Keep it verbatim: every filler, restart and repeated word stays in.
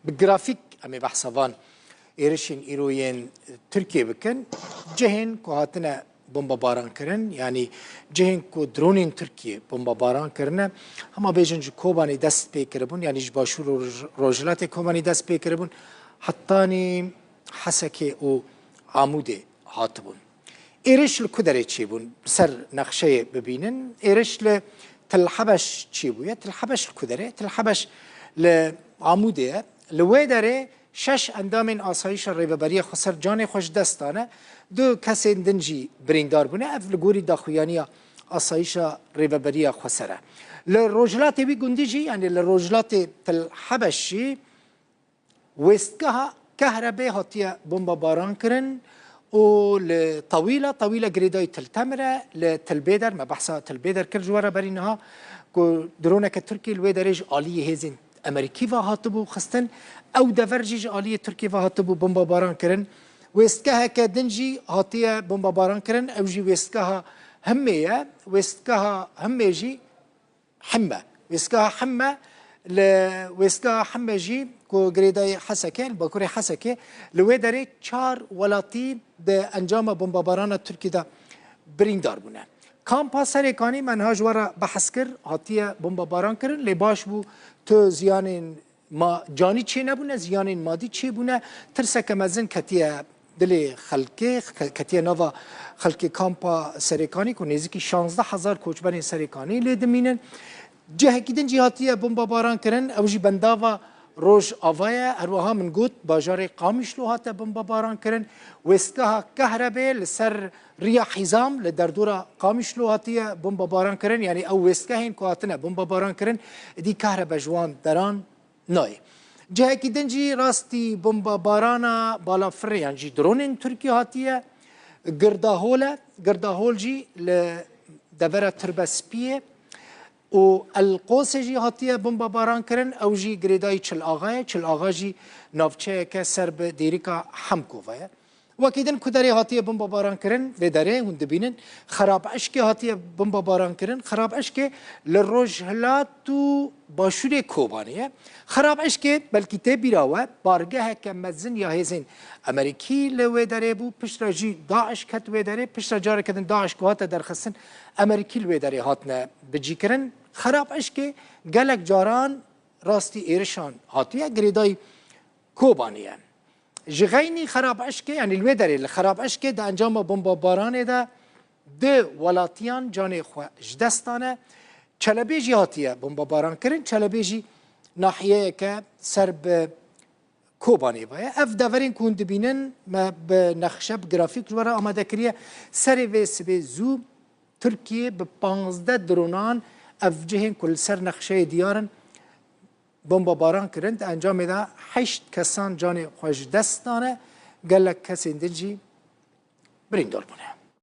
Bi grafîk em ê behsa van êrişên îro yên Tirkiyê bikin. Cihên ku hatine bombebaran kirin, yanî cihên ku dronên Tirkiyê bombebaran kirine, hema bêjin ji Kobanê dest pê kiribûn, yanî ji başûr û roj-, rojhilatê Kobanê dest pê kiribûn, hetanî Hesekê û Amûdê hatibûn. Êriş li ku derê çêbûn? Ser nexşeyê bibînin. Êriş li Til Hebeş çêbûye. Til Hebeş li ku derê? Til Hebeş li Amûdê ye. Li wê derê şeş endamên asayîşa Rêveberiya Xweser canê xwe ji dest dane. Du kesên din jî birîndar bûne. Ev li gorî daxuyaniya asayîşa Rêveberiya Xweser e. Li rojhilatê wî gundî jî, yanî li rojhilatê Til Hebeş jî, wêstgeha kehrebê hatiye bombebaran kirin û li Tawîla, Tawîla girêdayî Til Temir e, li Til Bêder, me behsa Til Bêder kir ji we re berî niha, ku droneke Tirkî li wê derê ji aliyê hêzên Amerîkî ve hatibû xistin, ew dever jî ji aliyê Tirkî ve hatibû bombebaran kirin. Wêstgeheke din jî hatiye bombebaran kirin, ew jî wêstgeha Himmê ye. Wêstgeha Himmê jî Himme. Wêstgeha Himme, li wêstgeha Himme jî ku girêdayî Hesekê, li bakurê Hesekê, li wê derê çar welatî di encama bombebarana Tirkî de birîndar bûne. Kampa Serêkanî, me niha ji we re behs kir, hatiye bombebaran kirin, lê baş bû tu ziyanên ma canî çênebûne, ziyanên madî çêbûne, tirseke mezin ketiye dilê xelkê, ke-, ketiye nava xelkê kampa Serêkanî ku nêzîkî şazdeh hezar koçberên Serêkanî lê dimînin. Cihekî din jî hatiye bombebaran kirin, ew jî bendava Rojava ye. Her wiha min got, bajarê Qamişlo hate bombebaran kirin. Wêstgeha kehrebê li ser riya Hîzam li derdora Qamişlo hatiye bombebaran kirin. Yanî ew wêstgehên ku hatine bombebaran kirin, êdî kehrebe ji wan deran nayê. Cihekî din jî rastî bombebarana balafirê yan jî dronên Tirkî hatiye Girdahol e. Girdahol jî li devera Tirbespiyê û El Qosê jî hatiye bombebaran kirin. Ew jî girêdayî Çil Axa ye. Çil Axa jî navçeyeke ser bi dêrika Hemko ve ye. Wekî din ku derê hatiye bombebaran kirin, vê derê hûn dibînin, Xerab Eşkê hatiye bombebaran kirin. Xerab Eşkê li rojhilat û başûrê Kobanê ye. Xerab Eşkê, belkî tê bîra we, bargeheke mezin ya hêzên Amerîkî li wê derê bû, piştre jî DAIŞ ket wê derê, piştre careke din DAIŞ ku hate derxistin, Amerîkî li wê derê hatine bicîkirin. Xerab Eşkê gelek caran rastî êrişan hatiye, girêdayî Kobanê ye. Ji xeynî Xerab Eşkê, yanî li wê derê li Xerab Eşkê di encama bombebaranê de du welatiyan canê xwe ji dest dane. Çelebê jî hatiye bombebaran kirin. Çelebê jî nahiyeyeke ser bi Kobanê ve ye. Ev deverên ku hûn dibînin, me bi nexşe, bi grafîk ji we re amade kiriye. Serê vê sibê zû Tirkiye bi panzdeh dronan ev cihên ku li ser nexşeyê diyar in, bombebaran kirin. Di encamê de heşt kesan canê xwe ji dest dane, gelek kesên din jî birîndar bûne.